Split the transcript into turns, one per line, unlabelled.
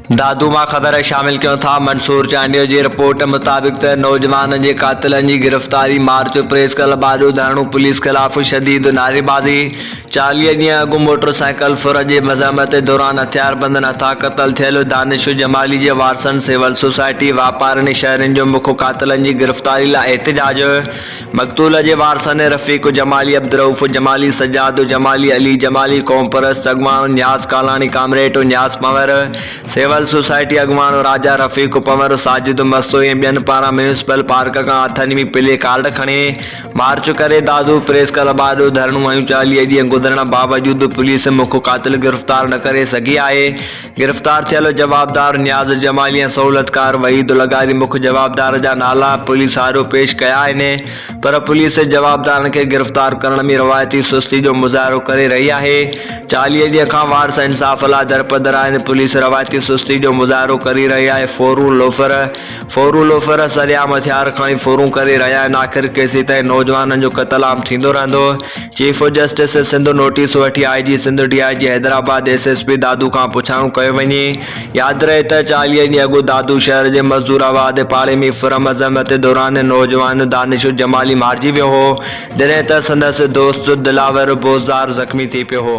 دادو مان خبر شامل ڪيون ٿا منصور چانڊيو جي رپورٽ مطابق ته نوجوان جي قاتلن جي گرفتاري مارچ پريس ڪلب آڏو ڌرڻو پوليس خلاف شديد نعريبازي 40 ڏينهن اڳ موٽر سائيڪل ڦر جي مزاحمت دوران هٿياربندن هٿان قتل ٿيل دانش جمالي جي وارثن سول سوسائٽي واپارين ۽ شهرين جو مک قاتلن جي گرفتاري لاء احتجاج مقتول جي وارثن رفيق جمالي، عبدالرئوف جمالي، سجاد جمالي، علي جمالي، قومپرست اڳواڻ نياز ڪالاڻي، ڪامريڊ نياز پنهور، سول سوسائٽي اڳواڻ راجا رفيق پنهور، ساجد مستوئي ۽ ٻين پاران ميونسپل پارڪ کان هٿن ۾ پلي ڪارڊ کڻي مارچ ڪري دادو پريس ڪلب آڏو ڌرڻو هنيو 40 ڏينهن گذرڻ باوجود پوليس مک قاتل گرفتار نه ڪري سگهي آهي. گرفتار ٿيل جوابدار نياز جمالي ۽ سهولتڪار وحيد لغاري مک جوابدار جا نالا پوليس آڏو پيش ڪيا آهن پر پوليس جوابدارن کي گرفتار ڪرڻ ۾ روايتي سستي جو مظاهرو ڪري رهي آهي 40 ڏينهن کان وارث انصاف لاء درپدر آهن پوليس روايتي سستي جو مظاهرو ڪري رهي آهي ڦورو لوفر ڦورو لوفر سرعام هٿيار کڻي ڦورون ڪري رهيا آهن آخر ڪيسيتائين نوجوانن جو قتل عام ٿيندو رهندو چيف جسٽس سنڌ نوٽيس وٺي I G Sindh D I G Hyderabad S S P Dadu کان پڇاڻو ڪيو وڃي ياد رهي ته 40 ڏينهن اڳ دادو شهر جي مزدور آباد پاڙي ۾ ڦر مزاحمت دوران نوجوان دانش جمالي مارجي ويو هو جڏهن ته سندس دوست دلاور بوزدار زخمي ٿي پيو هو.